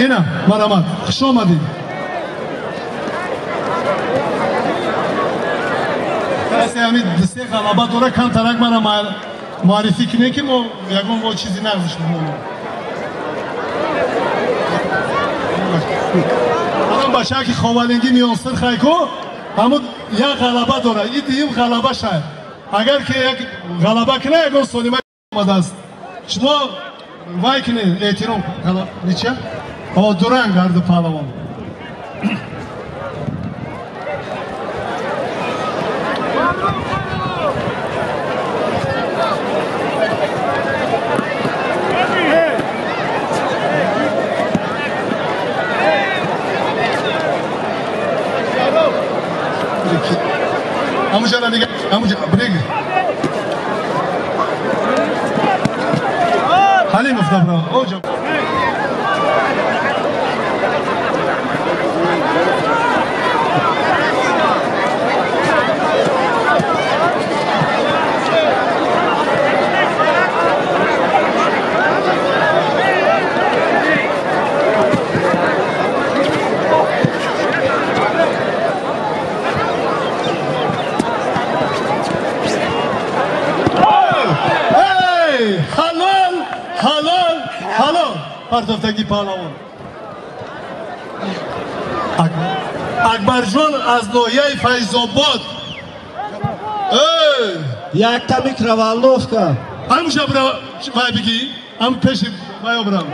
Ина марҳамат, хуш омадед. Касе ҳамин се ғалаба дора, камтарак мара муаррифӣ кунем, ки мо ягон мо чизи нағзиш бимонем. Ҳамон бачае ки ховалингӣ миёнсирхайку, ҳамун як ғалаба дора, и дуюм ғалаба шай. Агар ки як ғалаба куна, ягон солима омадааст. Шумо вай кунед, эҳтиром. Нича? О, дуранг ҳарду паҳлавон. Ҳамуҷара дига, ҳамуҷа брег. Ҳалимов добро. Оҷа. Ҳалол, ҳалол, ҳалол. Партофтаги паҳлавон. Акбарҷон аз ноҳияи Файзобод. Якта микроволновка. Ҳамуша бира вай бигӣ, ҳам пеши вай обрам.